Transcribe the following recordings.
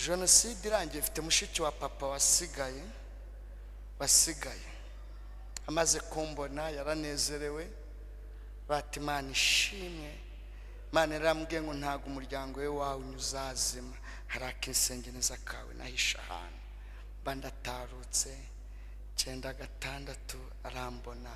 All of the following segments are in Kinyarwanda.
Jenoside irangiye, mfite mushiki wa papa wasigaye. Amaze kumbona yaranezerewe, bati: "Imana ishimwe." Imana yarambwiye ngo ntabwo umuryango we wawe uzazima, hari akisengeneza kawe nahishe ahantu. Mba ndatarutse 96, arambona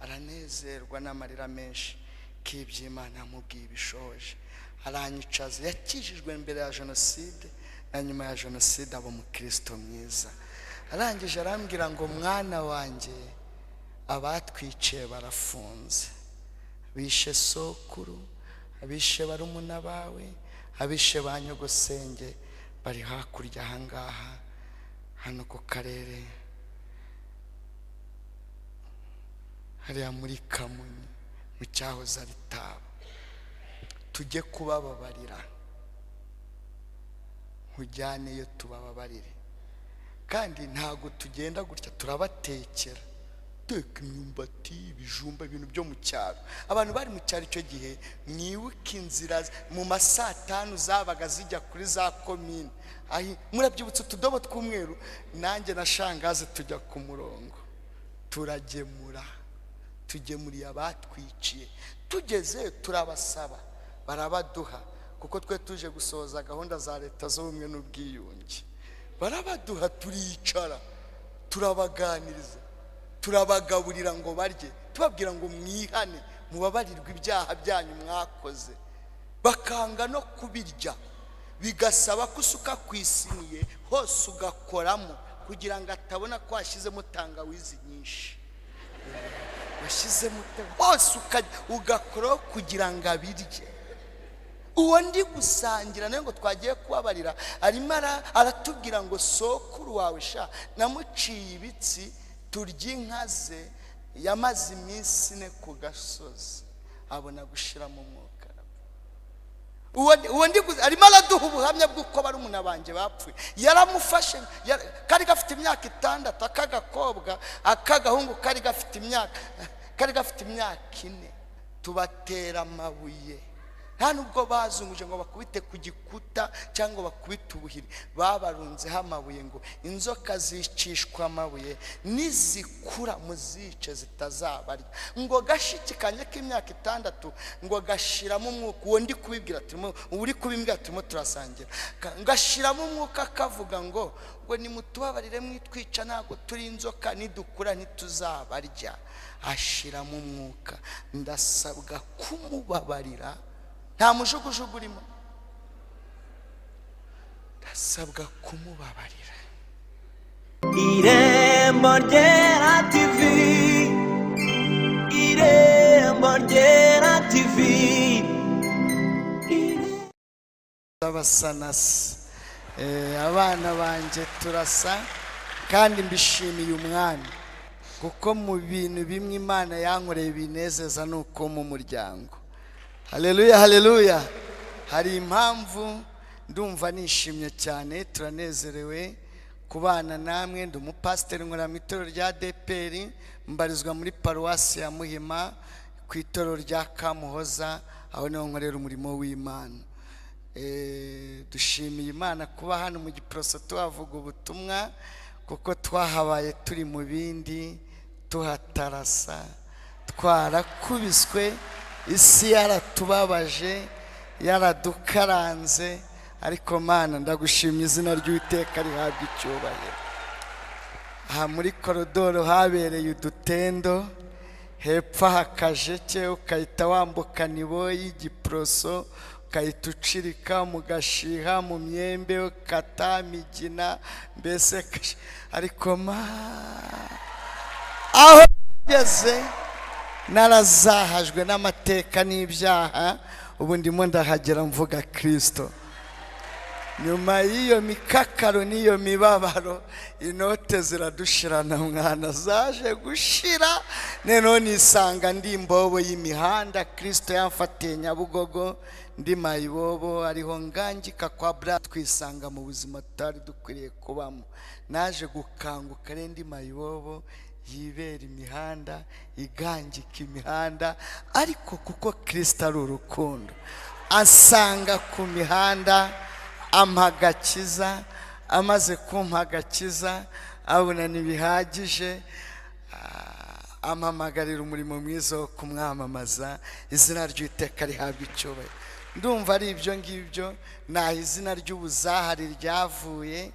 aranezerwa n'amarira menshi k'iby'Imana yamubwiye ibishoje. Aranyicaza. Yakijijwe mbere ya jenoside na nyuma ya jenoside, aba umukristo mwiza. Arangije arambwira ngo: "Mwana wanjye, abatwiciye barafunze, bishe sokuru, abishe barumuna bawe, abishe ba nyogosenge bari hakurya ahangaha hano ku karere, hariya muri Kamonyi mu cyahoze ari Taba. Tujye kubababarira, nkujyaneyo tubababarire. Kandi ntabwo tugenda gutya, turabatekera, teka imyumbati, ibijumba, ibintu byo mu cyaro." Abantu bari mu cyaro icyo gihe, mwibuke inzira mu ma saa tanu zabaga zijya kuri za komine. Murabyibutse, utudobo tw'umweru. Nanjye na shangazi tujya ku murongo, turagemura, tugemuriye abatwiciye. Tugeze turabasaba, barabaduha, kuko twe tuje gusohoza gahunda za leta z'ubumwe n'ubwiyunge. Barabaduha, turicara, turabaganiriza, turabagaburira ngo barye, tubabwira ngo mwihane, mubabarirwe ibyaha byanyu mwakoze. Bakanga no kubirya, bigasaba ko usuka ku isiniye hose ugakoramo kugira ngo atabona ko washyizemo tangawizi nyinshi, washyizemo hose ugakoraho kugira ngo abirye. Uwo ndi gusangira nawe ngo twagiye kubabarira, arimo aratubwira ngo: "Sokuru wawe sha namuciye ibitsi, turya inka ze, yamaze iminsi 4 ku gasozi abona gushiramo umwuka." Uwo ndi arimo araduha ubuhamya bw'uko barumuna banjye bapfuye. Yaramufashe, kari gafite imyaka 6 ak'agakobwa, ak'agahungu kari gafite imyaka 4. Tubatera amabuye, nta nubwo bazunguje ngo bakubite ku gikuta cyangwa bakubite ubuhiri, babarunzeho amabuye ngo inzoka zicishwa amabuye, nizikura muzice zitazabarya. Ngo gashiki kanjye k'imyaka 6 ngo gashiramo umwuka. Uwo ndi kubibwira turimo, uri kubimbwira turimo turasangira, gashiramo umwuka, kavuga ngo nimutubabarire mwitwica, ntabwo turi inzoka, nidukura ntituzabarya. Ashiramo umwuka. Ndasabwa kumubabarira, nta mujugujugu urimo, ndasabwa kumubabarira. Irembo Ryera TV, Irembo Ryera TV. Basa na se. Abana banjye turasa, kandi mbishimiye Umwami, kuko mu bintu bimwe Imana yankoreye binezeza ni uko mu muryango. Haleluya, haleluya! Hari impamvu ndumva nishimye cyane, turanezerewe kubana namwe. Ndi umupasiteri, nkora mu itorero rya ADEPR, mbarizwa muri paruwasi ya Muhima ku itorero rya Kamuhoza, aho niho nkorera umurimo w'Imana. Dushimiye Imana kuba hano mu Giporoso tuhavuga ubutumwa, kuko twahabaye turi mu bindi, tuhatarasa, twarakubiswe, isi yaratubabaje, yaradukaranze, ariko Mana ndagushimye, izina ry'Uwiteka rihabwa icyubahiro. Aha muri korodoro habereye udutendo, hepfo hakajeke, ukahita wambuka nibo y'Igiporoso, ukahita ucirika mu Gashiha, mu Myembe, ukata Migina, mbese ariko ma aho ngeze narazahajwe n'amateka n'ibyaha, ubu ndimo ndahagera mvuga Kirisito. Nyuma y'iyo mikakaro n'iyo mibabaro, inote ziradushirana mwana, zaje gushira, noneho nisanga ndi imbobo y'imihanda. Kirisito yamfatiye Nyabugogo ndi mayibobo, ariho ngangika kwa bra, twisanga mu buzima tutari dukwiriye kubamo. Naje gukanguka rero ndi mayibobo yibera imihanda, igangika imihanda, ariko kuko Kirisito ari urukundo, asanga ku mihanda. Ampa agakiza. Amaze kumpa agakiza, abona ntibihagije, ampamagarira umurimo mwiza wo kumwamamaza. Izina ry'Uwiteka rihabwa icyubahiro. Ndumva ari ibyo ngibyo. Naho izina ry'ubuzahari ryavuye.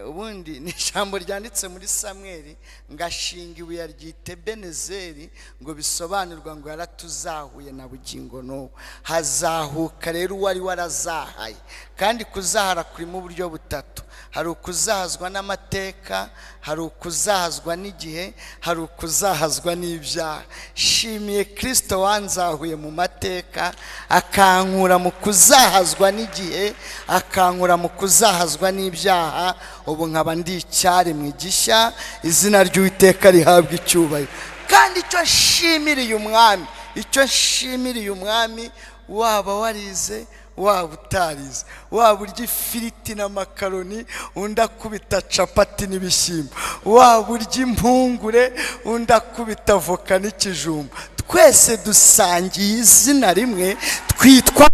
Ubundi ni ijambo ryanditse muri Samweli ngo ashinga ibuye ryite Benezeri, ngo bisobanurwa ngo yaratuzahuye na bugingo n'ubu. Hazahuka rero uwari warazahaye. Kandi kuzahara kurimo uburyo butatu: hari ukuzahazwa n'amateka, hari ukuzahazwa n'igihe, hari ukuzahazwa n'ibyaha. Shimiye Kirisito wanzahuye mu mateka, akankura mu kuzahazwa n'igihe, akankura mu kuzahazwa n'ibyaha. Ubu nkaba ndi icyaremwe gishya. Izina ry'Uwiteka rihabwa icyubahiro. Kandi icyo nshimiriye Umwami, icyo nshimiriye Umwami, waba warize, waba utarize, waba urya ifiriti n'amakaroni, undi akubita capati n'ibishyimbo, waba urya impungure, undi akubita avoka n'ikijumba, twese dusangiye izina rimwe, twitwa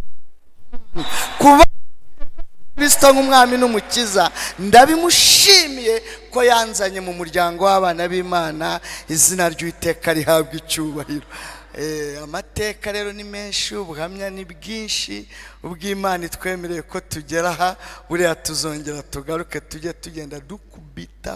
kuba Kristo nk'Umwami n'Umukiza. Ndabimushimiye ko yanzanye mu muryango w'abana b'Imana. Izina ry'Uwiteka rihabwa icyubahiro. Amateka rero ni menshi, ubuhamya ni bwinshi. Ubw'Imana itwemereye ko tugera aha, buriya tuzongera tugaruke, tujye tugenda dukubita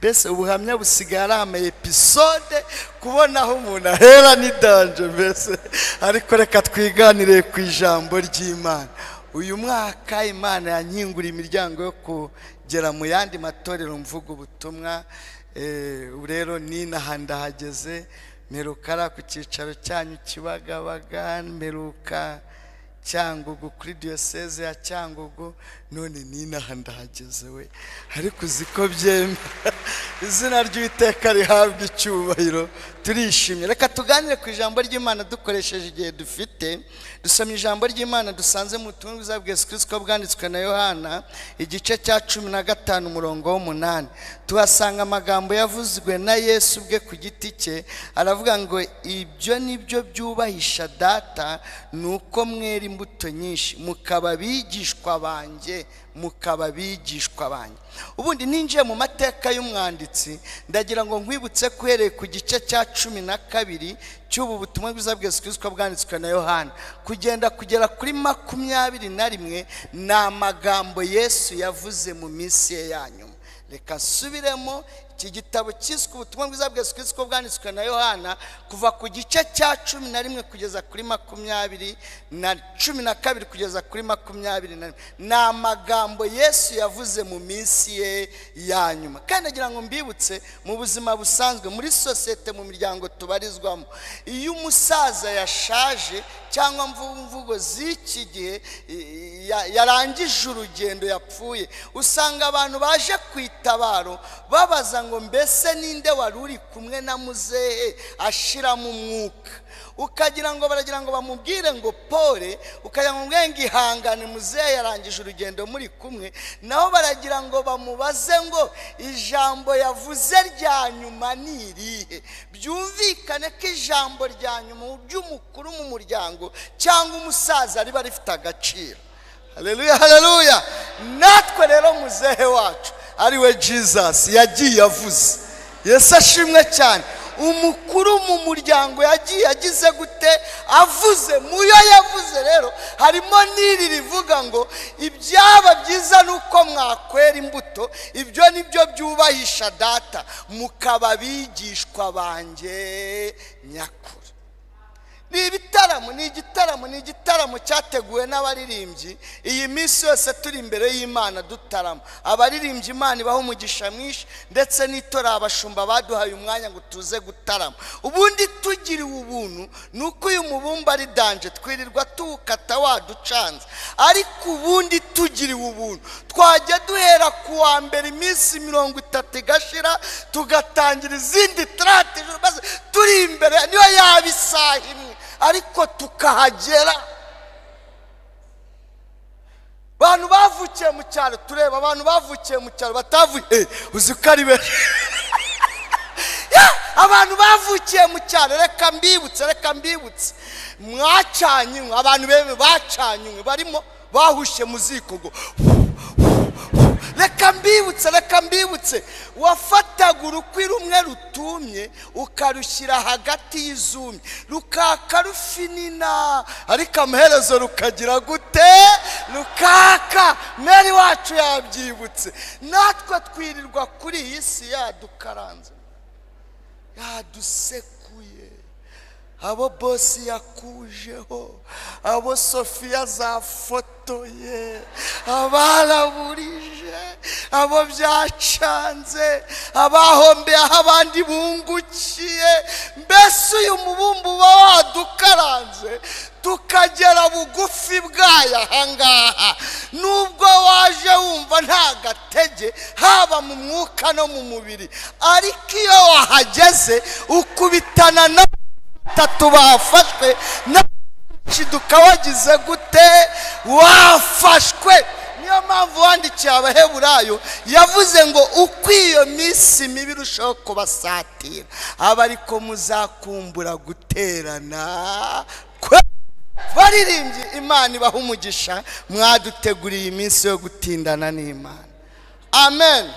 mbese ubuhamya busigaye ari ama episode, kubona aho umuntu ahera ni danger mbese. Ariko reka twiganire ku ijambo ry'Imana. Uyu mwaka Imana yankinguriye imiryango yo kugera mu yandi matorero mvuga ubutumwa. Ubu rero n'inaha ndahageze. Mperuka ari ku cyicaro cyanyu Kibagabaga, mperuka Cyangugu kuri diyoseze ya Cyangugu, none n'inaha ndahageze we. Ariko uzi ko byemera? Izina ry'Uwiteka rihabwa icyubahiro. Turishimye. Reka tuganire ku ijambo ry'Imana dukoresheje igihe dufite. Dusomye ijambo ry'Imana dusanze mu butumwa bwiza bwa Yesu Kristo bwanditswe na Yohana, igice cya 15, umurongo w'8. Tuhasanga amagambo yavuzwe na Yesu ubwe ku giti cye. Aravuga ngo: "Ibyo ni byo byubahisha Data, ni uko mwera imbuto nyinshi, mukaba abigishwa banjye, mukaba abigishwa banjye." Ubundi ninjiye mu mateka y'umwanditsi. Ndagira ngo nkwibutse ko uhereye ku gice cya 12 cy'ubu butumwa bwiza bwa Yesu Kristo bwanditswe na Yohana, kugenda kugera kuri 21, ni amagambo Yesu yavuze mu minsi ye ya nyuma. Reka nsubiremo: iki gitabo cyiswe Ubutumwa bwiza bwa Yesu Kristo bwanditswe na Yohana, kuva ku gice cya 11 kugeza kuri makumyabiri na 12 kugeza kuri 21, ni amagambo Yesu yavuze mu minsi ye ya nyuma. Kandi agira ngo mbibutse, mu buzima busanzwe, muri sosiyete, mu miryango tubarizwamo, iyo umusaza yashaje, cyangwa mvugo z'iki gihe yarangije urugendo, yapfuye, usanga abantu baje ku itabaro babaza ngo: "Mbese ninde wari uri kumwe na muzehe ashiramo umwuka?" Ukagira ngo baragira ngo bamubwire ngo pole, ukagira ngo ngo ihangane, muzehe yarangije urugendo muri kumwe. Naho baragira ngo bamubaze ngo: "Ijambo yavuze rya nyuma ni irihe?" Byumvikane ko ijambo rya nyuma ry'umukuru mu muryango cyangwa umusaza riba rifite agaciro. Haleluya, haleluya! Natwe rero muzehe wacu ari we Jesus yagiye avuze. Yesu ashimwe cyane. Umukuru mu muryango yagiye agize gute? Avuze. Mu yo yavuze rero harimo n'iri rivuga ngo: "Ibyaba byiza ni uko mwakwera imbuto, ibyo ni byo byubahisha Data, mukaba abigishwa banjye nyakuri." Ni ibitaramo, ni igitaramo, ni igitaramo cyateguwe n'abaririmbyi. Iyi minsi yose turi imbere y'Imana dutarama. Abaririmbyi, Imana ibaha umugisha mwinshi, ndetse n'itora, abashumba baduhaye umwanya ngo tuze gutarama. Ubundi tugiriwe ubuntu ni uko uyu mubumba ari danger, twirirwa tuwukata waducanze. Ariko ubundi tugiriwe ubuntu twajya duhera ku wa mbere, iminsi 30 igashira, tugatangira izindi 30, maze turi imbere, niyo yaba isaha imwe, ariko tukahagera. Abantu bavukiye mu cyaro, tureba abantu bavukiye mu cyaro batavuye, uzi ko ari benshi. Abantu bavukiye mu cyaro, reka mbibutse, reka mbibutse, mwacanye inkwi. Abantu beme bacanye inkwi barimo. Bahushye mu ziko ngo. Reka mbibutse, reka mbibutse, wafataga urukwi rumwe rutumye ukarushyira hagati y'izumye, rukaka rufinina, ariko amaherezo rukagira gute? Rukaka. Meri wacu yabyibutse. Natwe twirirwa kuri iyi si yadukaranze, yadusekuye, abo bosi yakujeho, abo Sofiya zafotoye, abaraburije, abo byacanze, abahombeye aho abandi bungukiye. Mbese uyu mubumbu uba wadukaranze tukagera bugufi bwayo ahangaha. Nubwo waje wumva nta gatege, haba mu mwuka no mu mubiri, ariko iyo wahageze ukubitana na batatu bafashwe na wagize gute? Wafashwe. Niyo mpamvu wandikiye Abaheburayo yavuze ngo uko iyo minsi mibi irushaho kubasatira, aba ariko muzakumbura guterana kwe. Baririmbyi, Imana ibaha umugisha, mwaduteguriye iminsi yo gutindana n'Imana. Amen.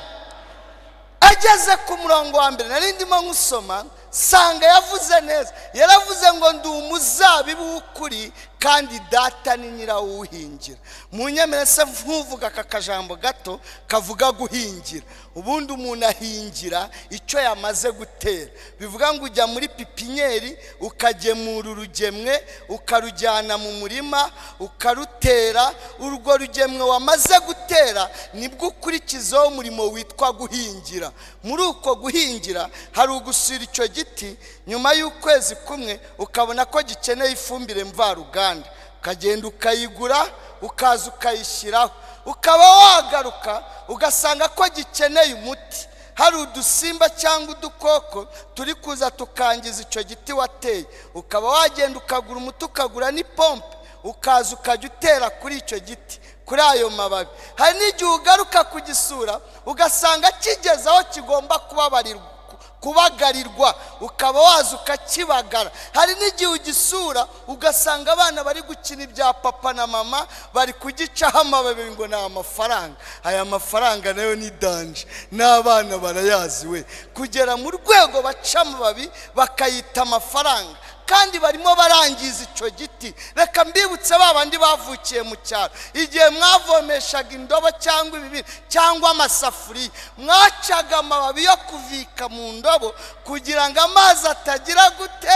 Ageze ku murongo wa mbere nari ndimo nkusoma, sanga yavuze neza. Yaravuze ngo: "Ndi umuzabibu w'ukuri, kandi Data ni nyirawuhingira." Mu nyemere se nkuvuga aka kajambo gato kavuga guhingira. Ubundi umuntu ahingira icyo yamaze gutera. Bivuga ngo ujya muri pipinyeri ukagemura urugemwe, ukarujyana mu murima ukarutera. Urwo rugemwe wamaze gutera nibwo ukurikizaho umurimo witwa guhingira. Muri uko guhingira hari ugusura icyo giti nyuma y'ukwezi kumwe, ukabona ko gikeneye ifumbire mvaruganda, ukagenda ukayigura, ukaza ukayishyiraho. Ukaba wagaruka ugasanga ko gikeneye umuti, hari udusimba cyangwa udukoko turi kuza tukangiza icyo giti wateye, ukaba wagenda ukagura umuti, ukagura n'ipompe, ukaza ukajya utera kuri icyo giti, kuri ayo mababi. Hari n'igihe ugaruka kugisura ugasanga kigeze aho kigomba kubabarirwa, kubagarirwa, ukaba waza ukakibagara. Hari n'igihe ugisura ugasanga abana bari gukina ibya papa na mama, bari kugicaho amababi ngo ni amafaranga. Aya mafaranga nayo ni danger, n'abana barayazi we, kugera mu rwego baca amababi bakayita amafaranga, kandi barimo barangiza icyo giti. Reka mbibutse ba bandi bavukiye mu cyaro, igihe mwavomeshaga indobo cyangwa ibibindi cyangwa amasafuriya, mwacaga amababi yo kuvika mu ndobo kugira ngo amazi atagira gute?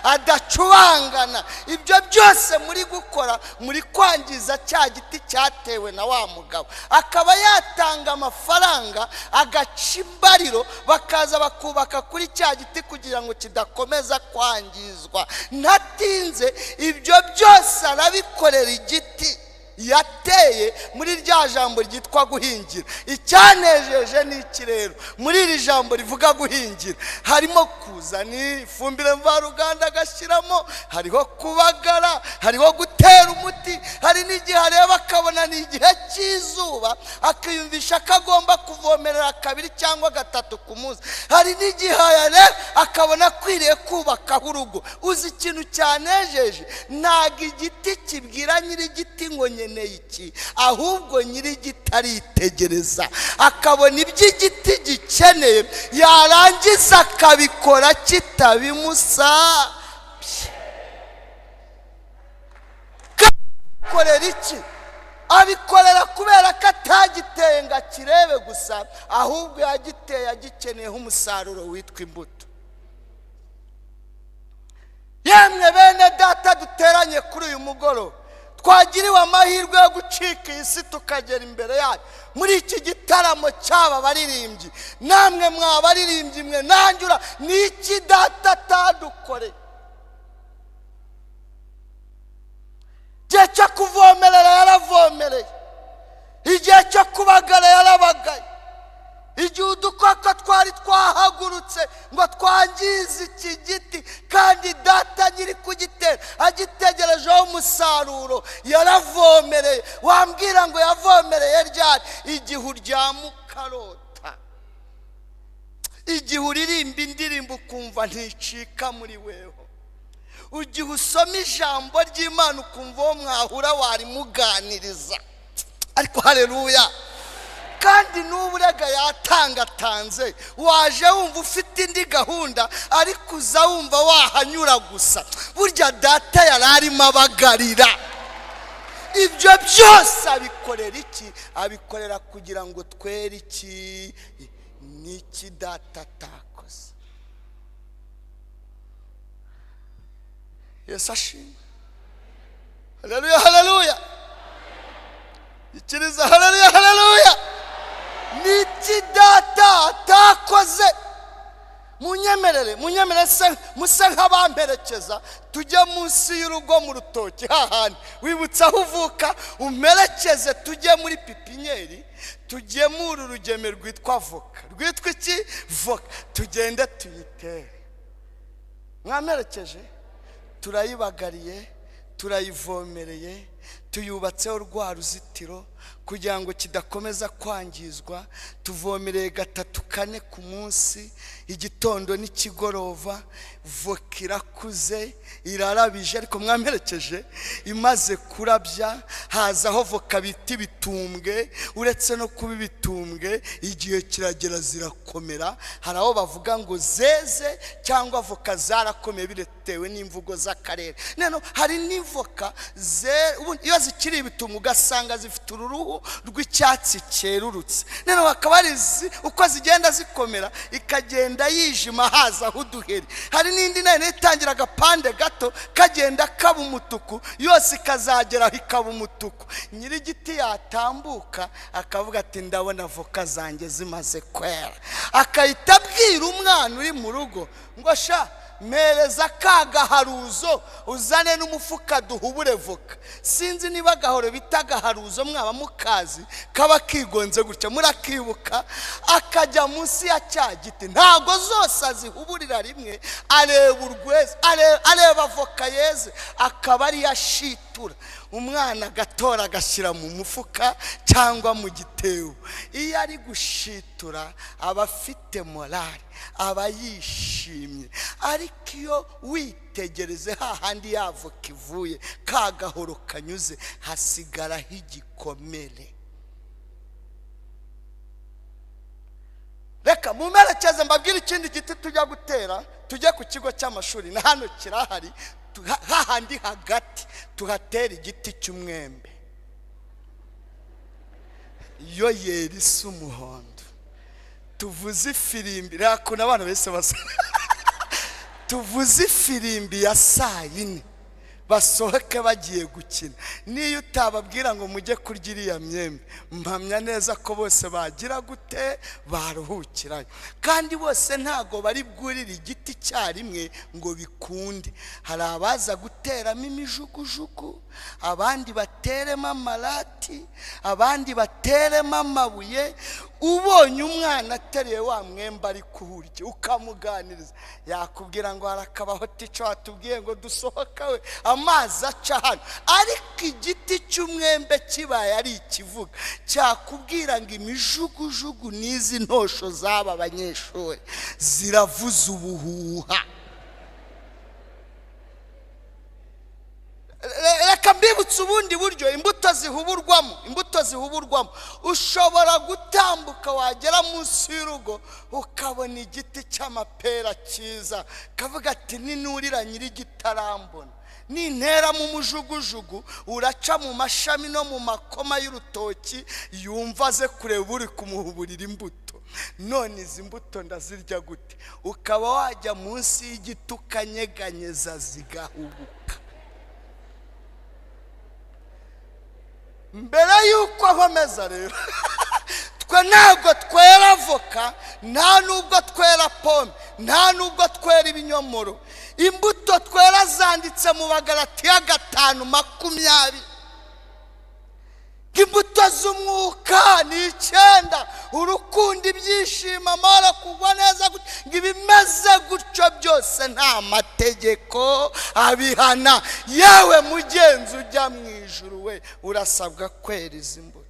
Adacubangana. Ibyo byose muri gukora, muri kwangiza cya giti cyatewe na wa mugabo, akaba yatanga amafaranga agaca imbariro, bakaza bakubaka kuri cya giti kugira ngo kidakomeza kwangizwa. Ntatinze, ibyo byose arabikorera igiti yateye muri rya jambo ryitwa guhingira. Icyanejeje ni iki rero? Muri iri jambo rivuga guhingira harimo kuzana ifumbire mvaruganda agashyiramo, hariho kubagara, hariho gutera umuti. Hari n'igihe areba akabona ni igihe cy'izuba, akiyumvisha ko agomba kuvomerera kabiri cyangwa gatatu ku munsi. Hari n'igihe yareba akabona akwiriye kubakaho urugo. Uzi ikintu cyanejeje? Ntabwo igiti kibwira nyir'igiti ngo nkeneye iki, ahubwo nyir'igiti aritegereza akabona ibyo igiti gikeneye, yarangiza akabikora kitabimusabye. Abikorera iki? Abikorera kubera ko atagiteye ngo akirebe gusa, ahubwo yagiteye agikeneyeho umusaruro witwa imbuto. Yemwe bene Data duteranye kuri uyu mugoroba, twagiriwe amahirwe yo gucika iyi si tukagera imbere yayo muri iki gitaramo cy'aba baririmbyi, namwe mwabaririmbyi mwe, nanjye, ni iki Data atadukoreye? Igihe cyo kuvomerera yaravomereye, igihe cyo kubagara yarabagaye, igihe udukoko twari twahagurutse ngo twangize iki giti kandi Data nyiri kugitera agitegerejeho umusaruro, yaravomereye. Wambwira ngo yavomereye ryari? Igihe uryama ukarota, igihe uririmba indirimbo ukumva nticika muri weho. Igihe usoma ijambo ry'Imana ukumva uwo mwahura warimuganiriza, ariko haleluya. Kandi n'ubu urega yatangatanze, waje wumva ufite indi gahunda ariko uza wumva wahanyura gusa. Burya data yari arimo abagarira. Ibyo byose abikorera iki? Abikorera kugira ngo twere iki? N'iki data atakoze. Yesu ashimwe. Haleluya, haleluya. Ikiriza haleluya, haleluya. N'iki data atakoze? Munyemerere, munyemerere se muse nk'abamperekeza tujye munsi y'urugo mu rutoki hahandi wibutsa aho uvuka, umperekeze tujye muri pipinyeri, tujye muri urugeme rwitwa voka. Rwitwa iki? Voka. Tugende tuyitere. Mwamperekeje? Turayibagariye, turayivomereye, tuyubatseho rwa ruzitiro kugira ngo kidakomeza kwangizwa. Tuvomereye 3 4 ku munsi, igitondo n'ikigorova. Voka irakuze, irarabije, ariko mwamperekeje imaze kurabya hazaho voka bita ibitumbwe. Uretse no kuba ibitumbwe, igihe kiragera zirakomera. Hari aho bavuga ngo zeze cyangwa voka zarakomeye bitewe n'imvugo z'akarere. None hari n'ivoka iyo zikiri ibitumbwe ugasanga zifite uruhu rw'icyatsi cyerurutse. None hakaba hari uko zigenda zikomera ikagenda yijima hazaho uduheri. Hari n'indi nayo itangira agapande gato kagenda kaba umutuku, yose ikazagera ikaba umutuku. Nyir'igiti yatambuka akavuga ati ndabona voka zanjye zimaze kwera, akahita abwira umwana uri mu rugo ngo sha mpereza ka gaharuzo uzane n'umufuka duhubure voka. Sinzi niba agahoro bita agaharuzo mwaba mukazi, kaba kigonze gutya murakibuka. Akajya munsi ya cya giti, ntago zose azihuburira rimwe, areba urweze, areba voka yeze akaba ari yashitura. Umwana agatora agashyira mu mufuka cyangwa mu gitebo. Iyo ari gushitura aba afite morale, aba yishimye. Ariko iyo witegereze hahandi yavoka ivuye, ka gahoro kanyuze, hasigaraho igikomere. Reka mumerekeze mbabwire ikindi giti tujya gutera. Tujye ku kigo cy'amashuri, na hano kirahari, hahandi hagati tuhatera igiti cy'umwembe. Iyo yera isa umuhondo, tuvuze ifirimbi, reka abana bese basa, tuvuze ifirimbi ya saa 4 basohoke bagiye gukina. Niyo utababwira ngo mujye kurya iriya myembe, mpamya neza ko bose bagira gute, baruhukirayo. Kandi bose ntago bari bwurire igiti cyarimwe ngo bikunde. Hari abaza guteramo imijugujugu, abandi bateremo amarati, abandi bateremo amabuye. Ubonye umwana ateruye wa mwembe ari kuwurya ukamuganiriza, yakubwira ngo harakabaho tica watubwiye ngo dusohoka we, amazi aca hano. Ariko igiti cy'umwembe kibaye ari ikivuga, cyakubwira ngo imijugujugu n'izi ntosho z'aba banyeshuri ziravuza ubuhuha. Reka mbibutse ubundi buryo imbuto zihuburwamo. Imbuto zihuburwamo, ushobora gutambuka wagera munsi y'urugo ukabona igiti cy'amapera cyiza, kavuga ati ninurira nyir'igitarambona, nintera mu mujugujugu uraca mu mashami no mu makoma y'urutoki, yumva aze kureba uri kumuhuburira imbuto. None izi mbuto ndazirya gute? Ukaba wajya munsi y'igiti ukanyeganyeza zigahubuka. Mbere y'uko nkomeza rero, twe ntabwo twera voka, nta nubwo twera pome, nta nubwo twera ibinyomoro. Imbuto twera zanditse mu Bagalatiya 5:20. Imbuto z'umwuka ni 9: urukundo, ibyishimo, amahoro, kugwa neza. Ngo ibimeze gutyo byose nta mategeko abihana. Yewe mugenzi ujya mu ijuru we, urasabwa kwera izi mbuto.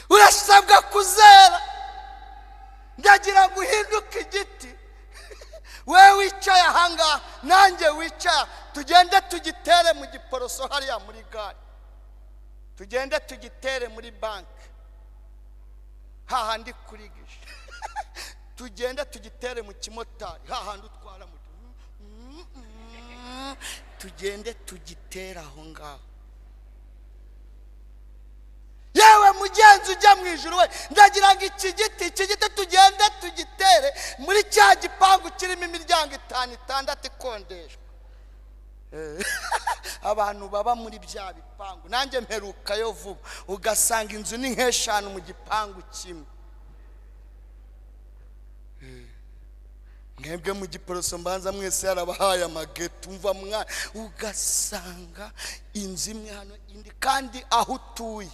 Urasabwa kuzera. Ndagira ngo uhinduke igiti. We wicaye ahangaha, nanjye wicaye, tugende tugitere mu Giporoso hariya muri gare, tugende tugitere muri banki hahandi kuri gishe, tugende tugitere mu kimotari hahandi utwara moto, tugende tugitere aho ngaho. Yewe mugenzi ujya mu ijuru we, ndagira ngo iki giti tugende tugitere muri cya gipangu kirimo imiryango 5 6 ikondeshwa. Abantu baba muri bya bipangu, nanjye mperukayo vuba, ugasanga inzu ni nk'eshanu mu gipangu kimwe. Mwebwe mu Giporoso mbanza mwese yarabahaye amageto, umva mwa, ugasanga inzu imwe hano indi, kandi aho utuye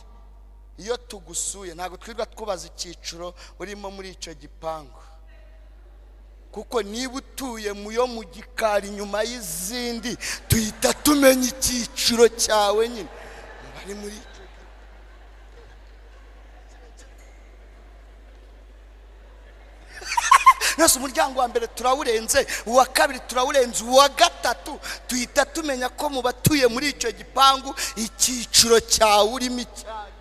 iyo tugusuye ntabwo twirirwa twubaza icyiciro urimo muri icyo gipangu, kuko niba utuye muyo mu gikari inyuma y'izindi tuhita tumenya icyiciro cyawe nyine bari muri icyo. Nose umuryango wa mbere turawurenze, uwa kabiri turawurenze, uwa gatatu tuhita tumenya ko mu batuye muri icyo gipangu icyiciro cyawe urimo icyayi.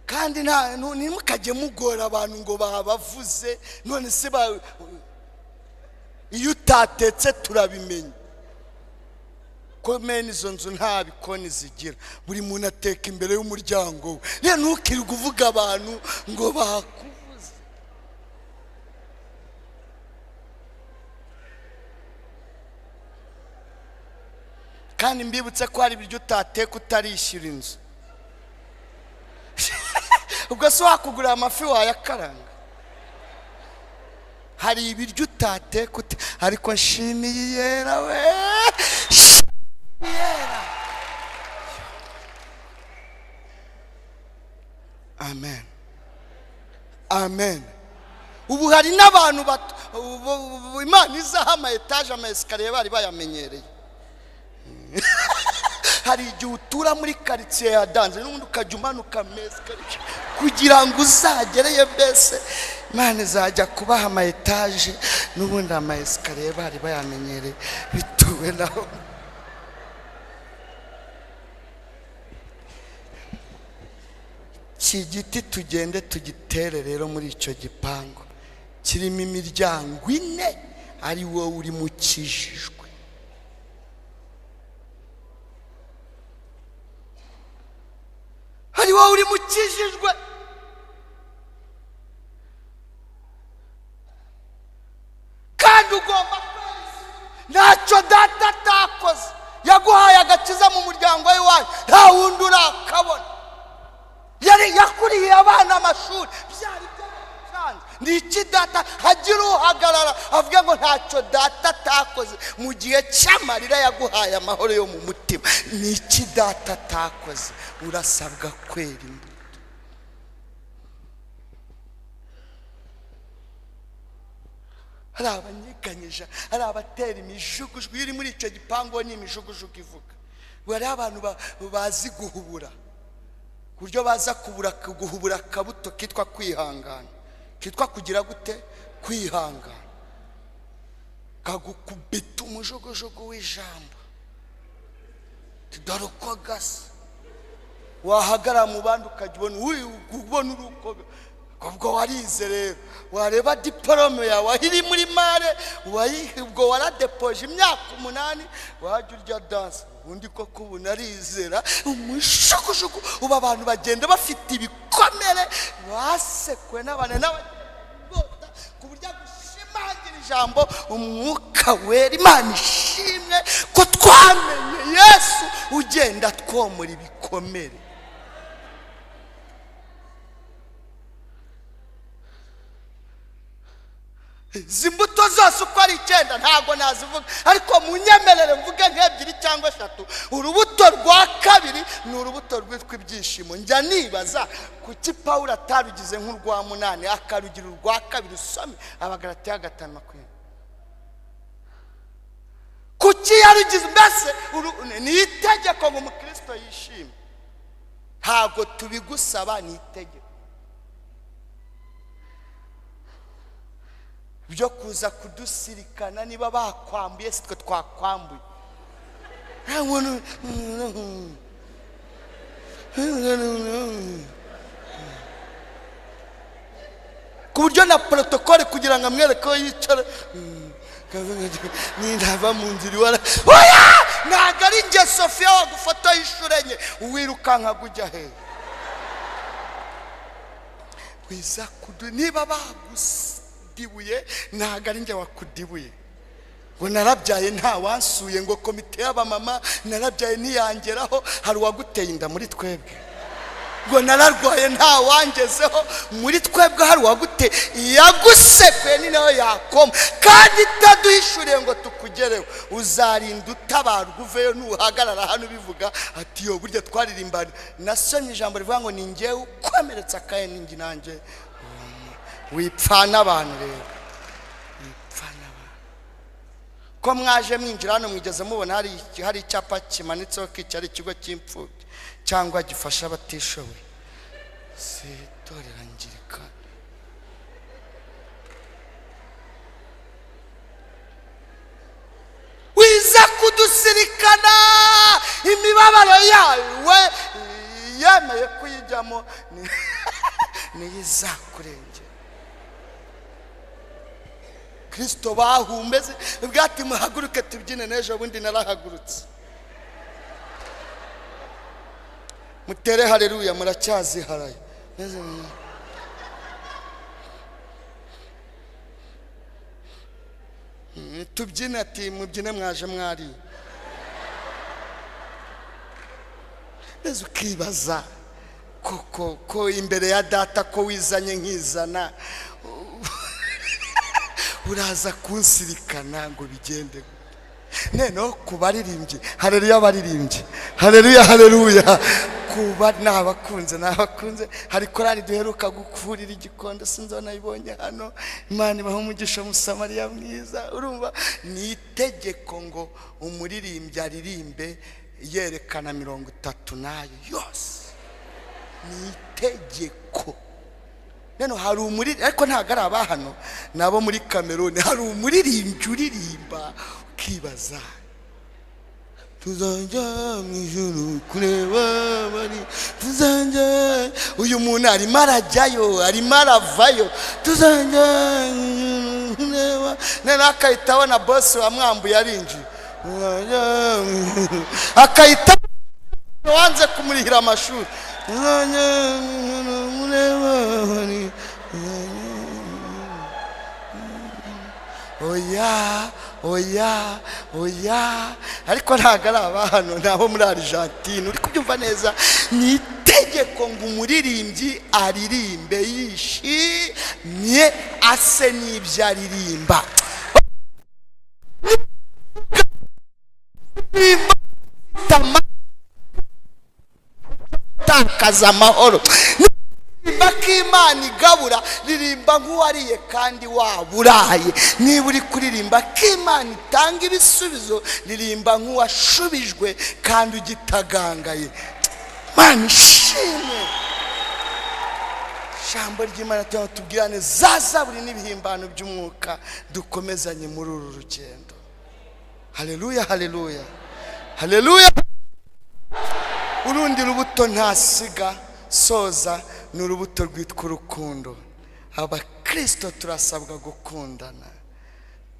Kandi ntimukajye mugora abantu ngo babavuze, none se iyo utatetse turabimenya ko mene izo nzu nta bikoni zigira, buri muntu ateka imbere y'umuryango we. Rero ntukirirwe uvuga abantu ngo bakuvuze. Kandi mbibutse ko hari ibiryo utateka utarishyura inzu. Ubwo se wakugurira amafi wayakaranga? Hari ibiryo utateka, ariko nshimiye Iyera we, Iyera. Amen, amen. Ubu hari n'abantu Imana izaha ama etaje, ama esikariye bari bayamenyereye. Hari igihe utura muri karitsiye ya danze n'ubundi ukajya umanuka mesikariye kugira ngo uzagereye, mbese Imana izajya kubaha ama etaje n'ubundi ama esikariye bari bayamenyereye bituwe naho. Iki giti tugende tugitere rero muri icyo gipangu kirimo imiryango 4, ari wowe uri mukijijwe. Ari wowe uri mukijijwe. Kandi ugomba kwezi, ntacyo data atakoze, yaguhaye agakiza mu muryango w'iwanyu, nta wundi urakabona. Yari yakuriye abana amashuri, byari byaranze. Ni iki data hagira uhagarara avuga ngo ntacyo data atakoze mu gihe cy'amarira yaguhaye amahoro yo mu mutima? Ni iki data atakoze? Urasabwa kwera imbuto. Hari abanyeganyije, hari abatera imijugujugu. Iyo uri muri icyo gipangu ni imijugujugu ivuga. Hari abantu bazi guhubura, ku buryo baza guhubura akabuto kitwa kwihangana, kitwa kugira gute? Kwihangana. Kagukubita umujugujugu w'ijambo, dore uko gasa. Wahagara mu bandi ukajya ubona uri uko, ubwo warize rero, wareba diporome yawe aho iri muri mare, ubwo waradepoje imyaka 8, wajya urya danse ubundi koko ubu narizera. Umushukushuku ubu abantu bagenda bafite ibikomere, basekwe n'abantu n'abagenda, ku buryo gushimangira ijambo umwuka wera. Imana ishimwe ko twamenye Yesu ugenda twomora ibikomere. Izi mbuto zose uko ari 9 ntabwo nazivuga, ariko munyemerere mvuge nk'ebyiri cyangwa 3. Urubuto rwa kabiri ni urubuto rwitwa ibyishimo. Njya nibaza kuki Pawulo atarugize nk'urwa 8 akarugira urwa kabiri. Usome Abagalatiya 5:20. Kuki yarugize? Mbese ni itegeko ngo umukristo yishime? Ntabwo tubigusaba, ni itegeko. Byo kuza kudusirikana, niba bakwambuye si twe twakwambuye. Nta muntu ku buryo na protocole kugira ngo amwereke ko yicara, nindava mu nzira iwara. Oya, ntabwo ari njye Sofiya wagufotoye inshuro enye, wirukanka ujya hehe? Wiza kudu, niba bagudibuye ntabwo ari njye wakudibuye. Ngo narabyaye nta wansuye, ngo komite y'abamama narabyaye ntiyangeraho, hari uwaguteye inda muri twebwe? Ngo nararwaye nta wangezeho muri twebwe, hari uwaguteye? Yagusekuye ni nawe yakoma, kandi itaduhishuriye ngo tukugereho. Uzarinda utabarwa uveyo, nuhagarara hano ubivuga ati yo burya twaririmbana. Nasomye ijambo rivuga ngo ni njyewe ukomeretsa akaye ninjye nanjye. Wipfana abantu rero, wipfana abantu. Ko mwaje mwinjira hano, mwigeze mubona hari icyapa kimanitseho ko iki ari ikigo cy'imfubyi cyangwa gifasha abatishoboye? Si itorero angirikani. Wiza kudusirikana imibabaro yawe, yemeye kuyijyamo niyo izakurengera. Kristo bahumbeze bwati muhaguruke tubyine, n'ejo bundi narahagurutse. Mutere haleluya, muracyaziharaye. Tubyine ati mubyine mwaje mwari. Neza ukibaza koko ko imbere ya data ko wizanye nkizana, uraza kunsirikana ngo bigende. Noneho ku baririmbyi, haleluya abaririmbyi, haleluya haleluya. Kuba nabakunze, nabakunze. Hari korali duheruka gukurira igikondo, sinzi nayibonye hano. Imana ibaha umugisha, Musamariya mwiza. Urumva ni itegeko ngo umuririmbyi aririmbe yerekana 30 nayo yose, ni itegeko. None hari umuririmbyi, ariko ntabwo ari abahano, nabo muri Kameruni. Hari umuririmbyi uririmba ukibaza, tuzajya mu ijuru kureba bari, tuzajya. Uyu muntu arimo arajyayo, arimo aravayo, tuzajya mu ijuru kureba. Noneho akahita abona bosi wamwambuye arinjiye, akahita wanze kumurihira amashuri, tuzajya mu ijuru kureba bari. Oya oya oya, ariko ntabwo ari abahano, ni abo muri Argentine. Uri kubyumva neza? Ni itegeko ngo umuririmbyi aririmbe yishimye, ase n'ibyo aririmba. Takaza amahoro. Ririmba ko Imana igabura, ririmba nk'uwariye kandi waburaye. Niba uri kuririmba ko Imana itanga ibisubizo, ririmba nk'uwashubijwe kandi ugitagangaye. Imana ishimwe. Ijambo ry'Imana tubwirane za zaburi n'ibihimbano by'umwuka, dukomezanye muri uru rugendo. Haleluya haleluya haleluya. Urundi rubuto ntasiga soza ni urubuto rwitwa urukundo. Abakristo turasabwa gukundana,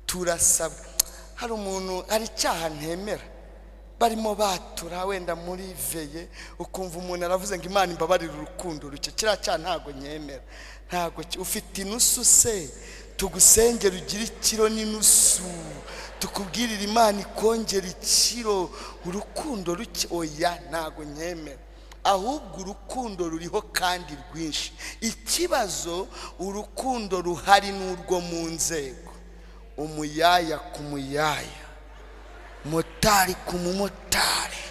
turasabwa. Hari umuntu, hari icyaha ntemera, barimo batura wenda muri veye, ukumva umuntu aravuze ngo Imana imbabarire urukundo ruke. Kiriya cyaha ntabwo nyemera, ntabwo ufite inusu se tugusengera ugire ikiro n'inusu, tukubwirira Imana ikongera ikiro. Urukundo ruke, oya ntabwo nyemera. Ahubwo urukundo ruriho kandi rwinshi. Ikibazo urukundo ruhari n'urwo mu nzego, umuyaya ku muyaya, motari ku mumotari,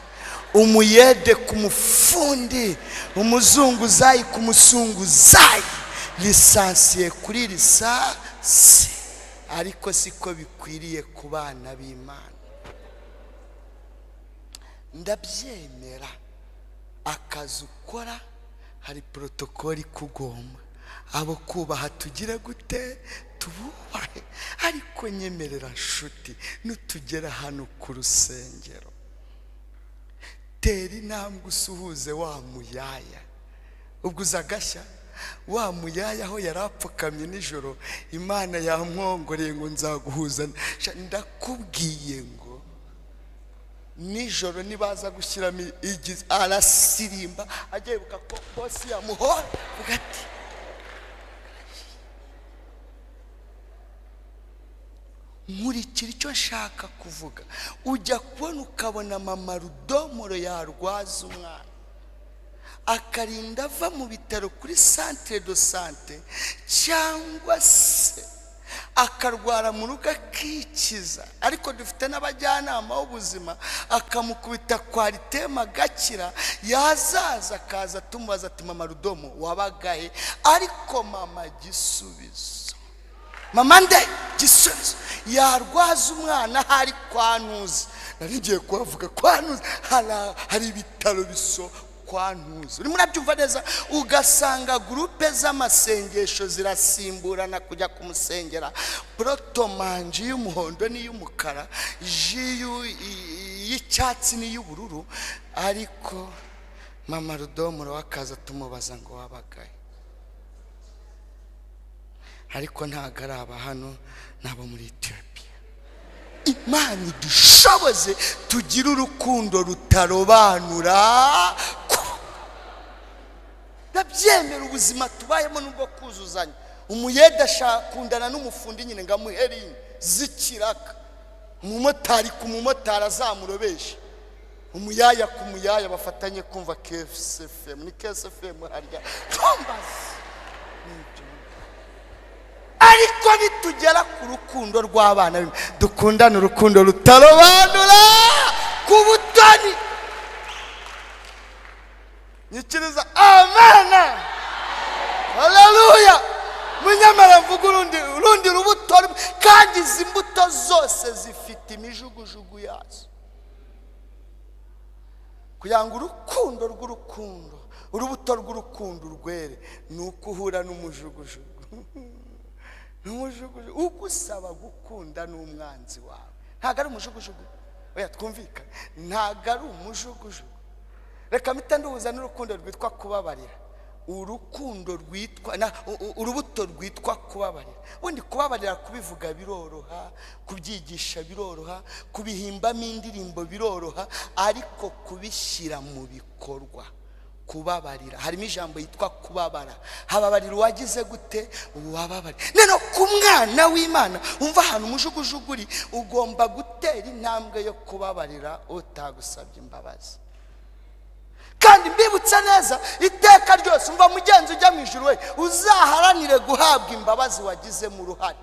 umuyede ku mufundi, umuzunguzayi ku musunguzayi, lisansiye kuri lisansi. Ariko siko bikwiriye ku bana b'Imana. Ndabyemera Akazi ukora hari protocole ikugomba, abo kubaha tugire gute? Tububahe. Ariko nyemerera nshuti, nutugera hano ku rusengero, tera intambwe usuhuze wa muyaya. Ubwo uza agashya wa muyaya aho yari apfukamye nijoro, Imana yamwongoreye ngo nzaguhuza. Ndakubwiye ngo nijoro nibaza gushyiramo igize arasirimba, ajya yibuka ko bosi yamuhora ati nkurikira icyo nshaka kuvuga. Ujya kubona ukabona mama Rudomoro yarwaza umwana, akarinda ava mu bitaro kuri centre de sante, cyangwa se akarwara mu rugo akikiza, ariko dufite n'abajyanama b'ubuzima, akamukubita kwaritema agakira, yazaza akaza tumubaza ati mama Rudomo wabagahe? Ariko mama Gisubizo, mama nde Gisubizo yarwaza umwana hari kwa Ntuzi, nari ngiye kuhavuga kwa Ntuzi, hari ibitaro biso kwa Ntuzi, urimo urabyumva neza. Ugasanga gurupe z'amasengesho zirasimburana kujya kumusengera, protomanji y'umuhondo n'iy'umukara, ji y'icyatsi n'iy'ubururu, ariko mama Rudomoro wakaza tumubaza ngo wabagaye. Ariko ntago ari aba hano, nabo muri Ethiopia. Imana idushoboze tugire urukundo rutarobanura. Ndabyemera ubuzima tubayemo nubwo kuzuzanya. Umuyede ashakundana n'umufundi nyine ngo amuhe zikiraka, umumotari ku mumotari azamurobesha, umuyaya ku muyaya bafatanye kumva KSFM ni KSFM harya tombaze. Ariko nitugera ku rukundo rw'abana, dukundana urukundo rutarobanura ku butoni. Nyikiriza amena, haleluya. Munyamara mvuga urundi rubuto, kandi izi mbuto zose zifite imijugujugu yazo, kugira ngo urukundo rw'urukundo, urubuto rw'urukundo urwere, ni uko uhura n'umujugujugu. N'umujugujugu ugusaba gukunda n'umwanzi wawe. Ntabwo ari umujugujugu, oya twumvikane, ntabwo ari umujugujugu. Reka mpita nduhuza n'urukundo rwitwa kubabarira. Urukundo rwitwa urubuto rwitwa kubabarira. Ubundi kubabarira kubivuga biroroha, kubyigisha biroroha, kubihimbamo indirimbo biroroha, ariko kubishyira mu bikorwa, kubabarira harimo ijambo yitwa kubabara. Hababarira uwagize gute? Uwababarira. None ku mwana w'Imana umva ahantu umujugujugu uri, ugomba gutera intambwe yo kubabarira utagusabye imbabazi. Kandi mbibutse neza iteka ryose, umva mugenzi ujya mu ijuru we, uzaharanire guhabwa imbabazi wagizemo uruhare,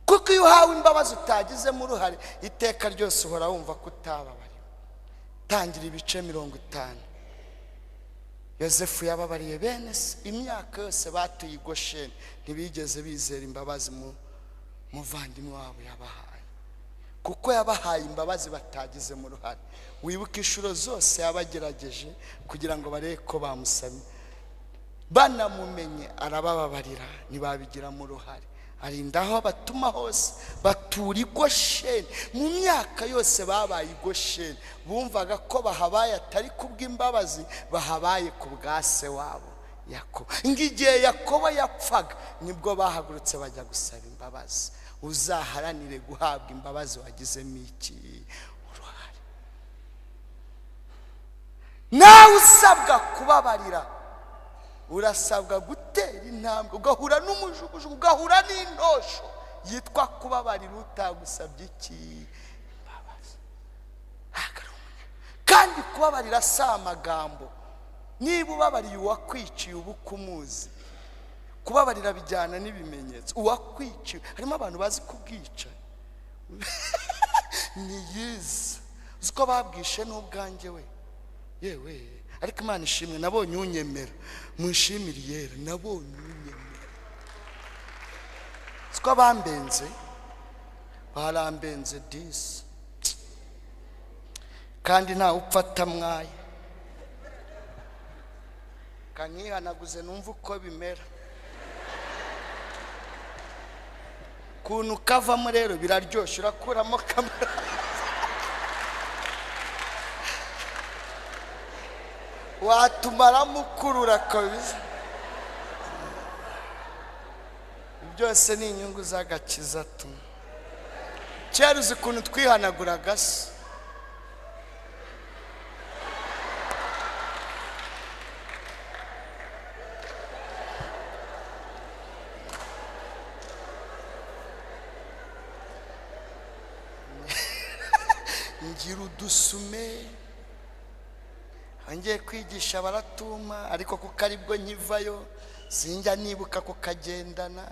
kuko iyo uhawe imbabazi utagizemo uruhare, iteka ryose uhora wumva ko utababariwe. Tangira ibice 50. Yosefu yababariye bene se imyaka yose batuye i Gosheni, ntibigeze bizera imbabazi muvandimwe wabo yabahaye, kuko yabahaye imbabazi batagizemo uruhare. Wibuke inshuro zose yabagerageje kugira ngo barebe ko bamusamye, banamumenye arabababarira, ntibabigiramo uruhare. Arinda aho batuma hose batura i Gosheni. Mu myaka yose babaye i Gosheni, bumvaga ko bahabaye atari kubw'imbabazi, bahabaye ku bwa se wabo Yakobo. Igihe Yakobo yapfaga nibwo bahagurutse bajya gusaba imbabazi. Uzaharanire guhabwa imbabazi wagizemo iki uruhare. Nawe usabwa kubabarira, urasabwa gutera intambwe, ugahura n'umujugujugu, ugahura n'intosho yitwa kubabarira utagusabye iki imbabazi. Kandi kubabarira si amagambo. Niba ubabariye uwakwiciye uba ukumuzi. Kubabarira bijyana n'ibimenyetso. Uwakwiciye, harimo abantu bazi kubwica niyiza, uzi ko babwishe n'ubwanjye we, yewe. Ariko Imana ishimwe, nabonye unyemera, munshimire yera, nabonye unyemera. Uzi ko bambenze, barambenze disi, kandi ntawe upfa atamwaye. Kankihanaguze numve uko bimera. Ukuntu kavamo rero biraryoshye, urakuramo kamera watumaramo ukurura kabisa. Byose ni inyungu z'agakiza tu. Kera uzi ukuntu twihanaguraga se? Ngira udusume, ngiye kwigisha baratuma, ariko kuko aribwo nkivayo sinjya nibuka kukagendana.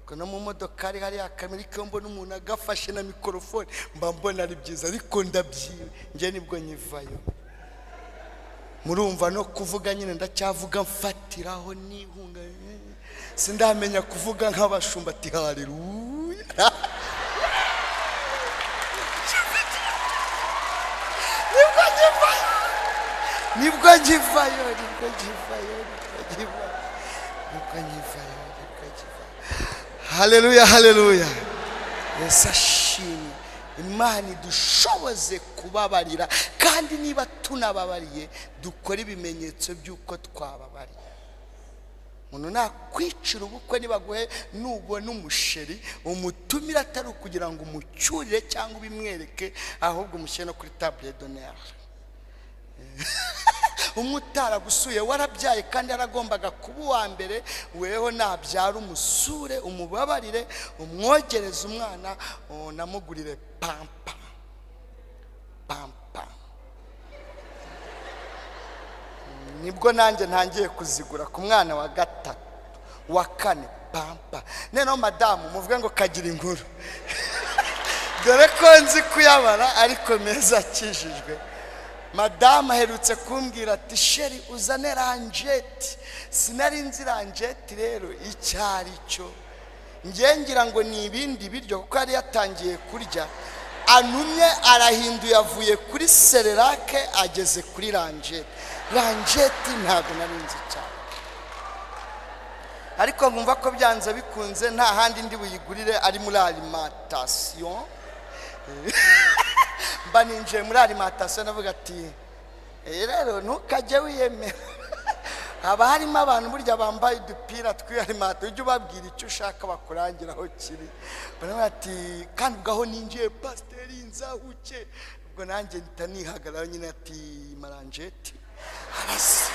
Ubwo no mu modokari hariya kamera, iyo mbona umuntu agafashe na mikorofone mba mbona ari byiza, ariko ndabyiwe njye nibwo nkivayo. Murumva no kuvuga nyine ndacyavuga mfatiraho nihunga, sindamenya kuvuga nk'abashumba ati haleluya. Nibwo nkivayo, nibwo nkivayo, nibwo nkivayo, nibwo nkivayo, nibwo nkivayo, nibwo nkivayo. Haleluya, haleluya. Yesu ashimwe. Imana idushoboze kubabarira, kandi niba tunababariye dukore ibimenyetso by'uko twababariye. Umuntu nakwicira ubukwe, nibaguhe nubona umusheri umutumire, atari ukugira ngo umucyurire cyangwa ubimwereke, ahubwo umushyire no kuri table d'honneur. Umwe utaragusuye warabyaye kandi yaragombaga kuba uwa mbere, weho nabyara umusure, umubabarire, umwogereze umwana, unamugurire pampa pampa. Nibwo nanjye ntangiye kuzigura ku mwana wa gatatu wa kane pampa. Noneho madamu muvuge ngo kagira inkuru, dore ko nzi kuyabara ariko meza akijijwe. Madamu aherutse kumbwira ati sheri uzane ranjeti. Sinari nzi ranjeti rero icyo ari cyo, ngiye ngira ngo ni ibindi biryo kuko yari yatangiye kurya. Anumye arahinduye, avuye kuri sererake ageze kuri ranjeti. Ranjeti ntabwo nari nzi cyane, ariko nkumva ko byanze bikunze nta handi ndi buyigurire ari muri alimentation. Mba ninjiye muri alimentation navuga ati rero ntukajye wiyemera, haba harimo abantu burya bambaye udupira tw'alimentation, ujye ubabwira icyo ushaka bakurangira aho kiri. Baravuga ati kandi ubwo aho ninjiye pasiteri nzahuke, ubwo nanjye mpita nihagarara nyine ati maranjeti arasa.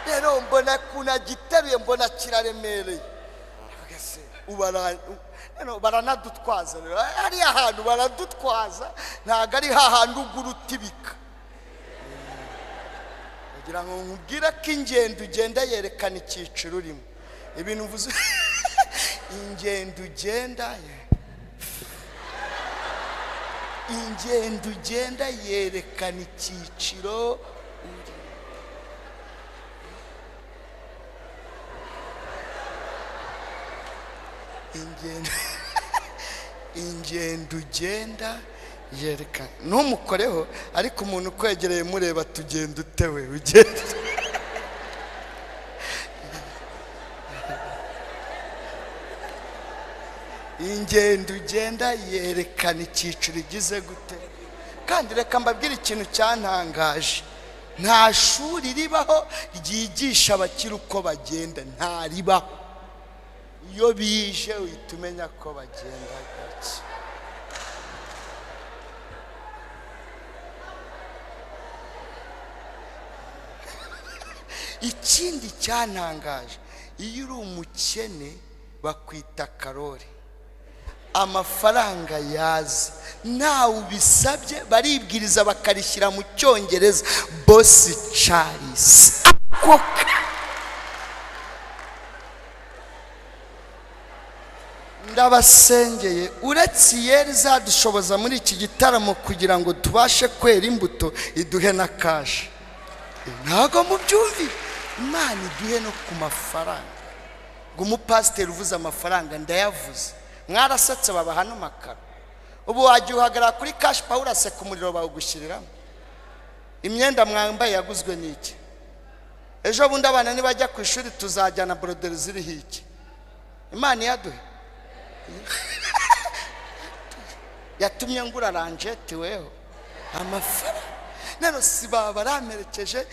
Rero mbona ukuntu agiteruye, mbona kiraremereye. Baranadutwaza rero hariya hantu baradutwaza, ntabwo ari hahandi ugura utibika. Kugira ngo nkubwire ko ingendo ugenda yerekana icyiciro urimo, ibintu mvuze ingendo ugenda, ingendo ugenda yerekana icyiciro urimo. Ingendo ugenda yerekana, ntumukoreho ariko umuntu ukwegereye mureba tugenda utewe ugenda. Ingendo ugenda yerekana icyiciro igize gute. Kandi reka mbabwire ikintu cyantangaje, nta shuri ribaho ryigisha abakiri uko bagenda, nta ribaho. Iyo bije uhita umenya ko bagenda gake. Ikindi cyantangaje, iyo uri umukene bakwita karori, amafaranga yaza ntawe ubisabye, baribwiriza bakarishyira mu cyongereza bosi Charles. Ndabasengeye, uretse iyeri izadushoboza muri iki gitaramo kugira ngo tubashe kwera imbuto, iduhe na kashi. Ntabwo mubyumvi, Imana iduhe no ku mafaranga. Ngo umupasiteri uvuze amafaranga ndayavuze, mwarasetse babaha n'amakaro. Ubu wajya uhagarara kuri kashi pawa uraseka umuriro bawugushyiriramo. Imyenda mwambaye yaguzwe n'iki? Ejo bundi abana nibajya ku ishuri tuzajyana boroderi ziriho iki? Imana iyaduhe. Yatumye ngura ranjeti weho amafaranga. None si baba baramperekeje,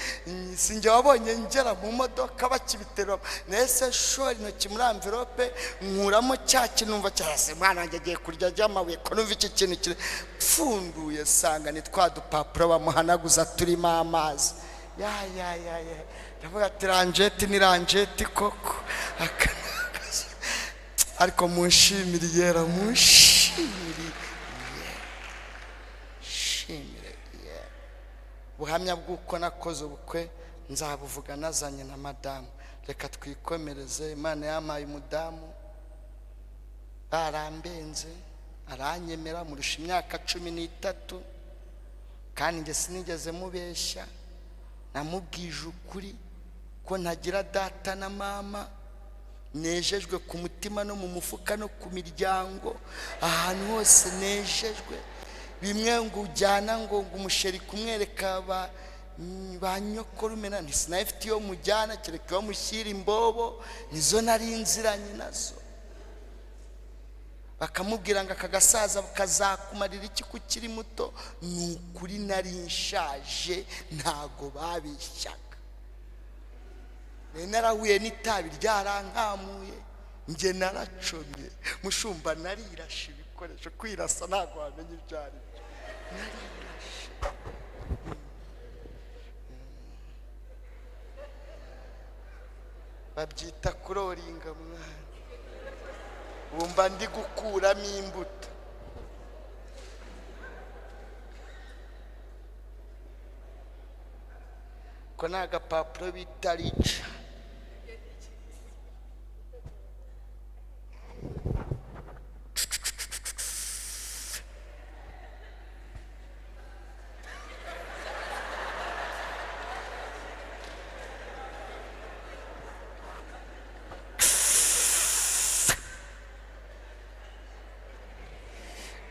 sinjye wabonye ngera mu modoka bakibiterura, nese shora intoki muri amvirope nkuramo cya kintu, numva cyarase mwana wanjye agiye kurya ry'amabuye, ko numva iki kintu kiri pfunduye, sanga ni twa dupapuro bamuhanaguza turimo amazi. Ya ya ya ya, ndavuga ati ranjeti ni ranjeti koko. Ariko munshimire yera, munshimire shimire yera. Ubuhamya bw'uko nakoze ubukwe nzabuvuga nazanye na madamu. Reka twikomereze. Imana yampaye umudamu, barambenze aranyemera, murusha imyaka 13, kandi njye sinigeze mubeshya, namubwije ukuri ko ntagira data na mama, nejejwe ku mutima no mu mufuka no ku miryango, ahantu hose nejejwe. Bimwe ngo ujyana ngo umusheri kumwereka ba nyokorumena, ntisinayifite iyo mujyana kereka iyo mushyira imbobo, nizo nari nziranye nazo. Bakamubwira ngo aka gasaza kazakumarira iki kukiri muto. Ni ukuri nari nshaje, ntago babishyaga. Narahuye n'itabi ryarankamuye, njye naracomye mushumba, narirashe ibikoresho. Kwirasa ntago wamenya ibyo ari byo, narirashe. Babyita kuroringa mwana, wumva ndi gukuramo imbuto. Ko ni agapapuro bita rica.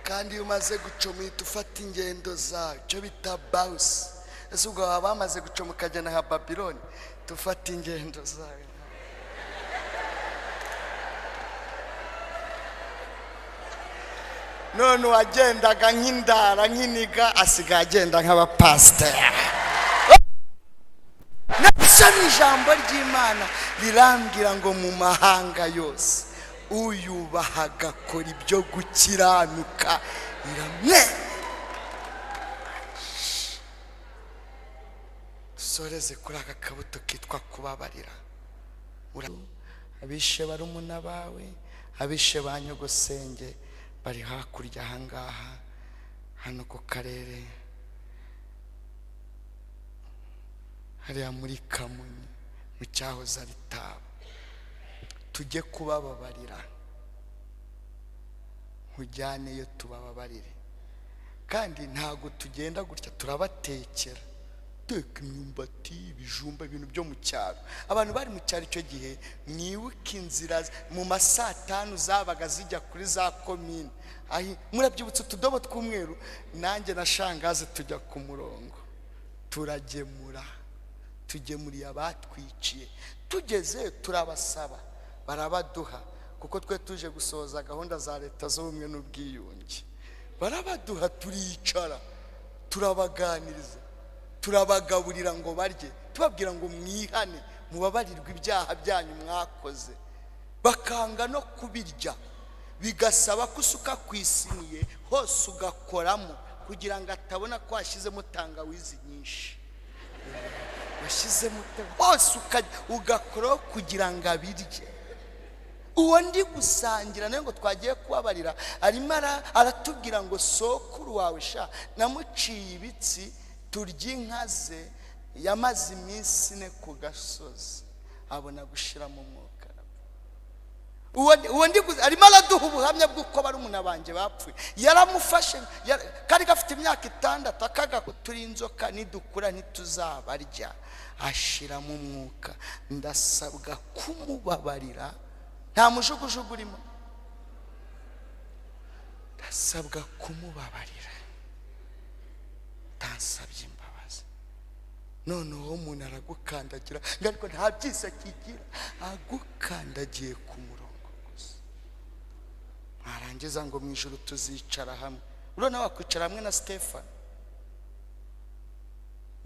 Kandi iyo umaze gucoma uhita ufata ingendo zawe, icyo bita bawusi. Ese ubwo baba bamaze gucoma ukagenda nka Babiloni, tufata ingendo zawe. None uwagendaga nk'indara nk'iniga asigaye agenda nk'abapasiteri. Nasomye ijambo ry'Imana rirambwira ngo mu mahanga yose uyubaha agakora ibyo gukiranuka iramwe. Dusoreze kuri aka kabuto kitwa kubabarira. Abishe barumuna bawe, abishe ba nyogosenge bari hakurya ahangaha hano ku karere, hariya muri Kamonyi mu cyahoze ari Taba. Tujye kubababarira, nkujyaneyo tubababarire. Kandi ntago tugenda gutya, turabatekera, teka imyumbati, ibijumba, ibintu byo mu cyaro. Abantu bari mu cyaro icyo gihe, mwibuke inzira mu ma saa tanu zabaga zijya kuri za komine. Murabyibutse utudobo tw'umweru, nanjye na shangazi tujya ku murongo turagemura, tugemuriye abatwiciye. Tugeze turabasaba barabaduha, kuko twe tuje gusohoza gahunda za leta z'ubumwe n'ubwiyunge. Barabaduha, turicara, turabaganiriza, turabagaburira ngo barye, tubabwira ngo mwihane mubabarirwe ibyaha byanyu mwakoze. Bakanga no kubirya, bigasaba ko usuka ku isiniye hose ugakoramo kugira ngo atabona ko washyizemo tangawizi nyinshi. Washyizemo hose ugakoraho kugira ngo abirye. Uwo ndi gusangira nawe ngo twagiye kubabarira, arimo aratubwira ngo sokuru wawe sha namuciye ibitsi, turya inka ze, yamaze iminsi 4 ku gasozi abona gushiramo umwuka. Uwo ndi arimo araduha ubuhamya bw'uko barumuna banjye bapfuye. Yaramufashe kari gafite imyaka 6, akaga turi inzoka nidukura ntituzabarya, ashiramo umwuka. Ndasabwa kumubabarira, nta mujugujugu urimo. Ndasabwa kumubabarira, tansabye imbabazi. Noneho umuntu aragukandagira ngo ariko nta byiza kigira, agukandagiye ku murongo gusa. Mwarangiza ngo mu ijuru tuzicara hamwe. Urabona wakwicara hamwe na Stefano?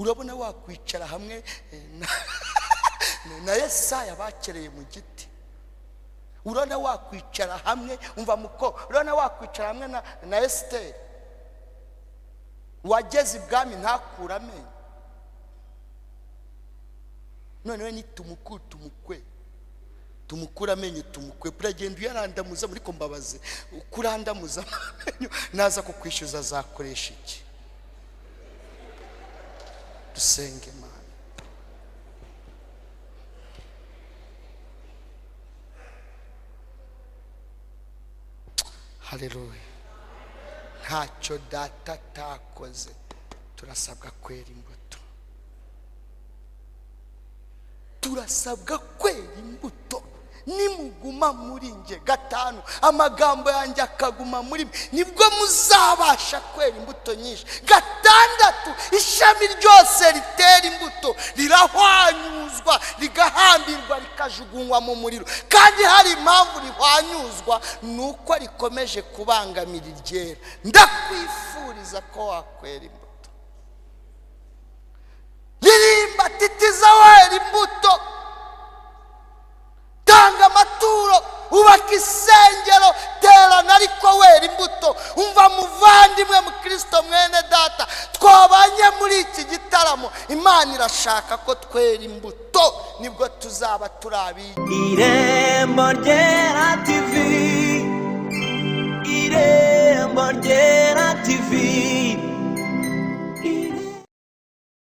Urabona wakwicara hamwe na Yesaya bakereye mu giti? Urabona wakwicara hamwe, umva muko, urabona wakwicara hamwe na Esiteri wageze ibwami ntakure amenyo? Noneho nitumukure tumukwe, tumukure amenyo tumukwe, uragenda uyarandamuza muri ko mbabaze, ukurandamuza amenyo naza kukwishyuza azakoresha iki? Dusenge Imana. Haleluya. Ntacyo data atakoze, turasabwa kwera imbuto. Turasabwa kwera imbuto. Nimuguma muri nge, 5, amagambo yanjye akaguma muri mwe, nibwo muzabasha kwera imbuto nyinshi. 6, ishami ryose ritera imbuto rirahwanyuzwa, rigahambirwa, rikajugunywa mu muriro. Kandi hari impamvu rihwanyuzwa, ni uko rikomeje kubangamira iryera. Ndakwifuriza ko wakwera imbuto. Ririmba, titiza wera imbuto, tanga amaturo, ubaka isengero, terana ariko wera imbuto. Umva muvandimwe mukristo mwene data twabanye muri iki gitaramo, Imana irashaka ko twera imbuto, nibwo tuzaba turi abigisha. Irembo Ryera TV, Irembo Ryera.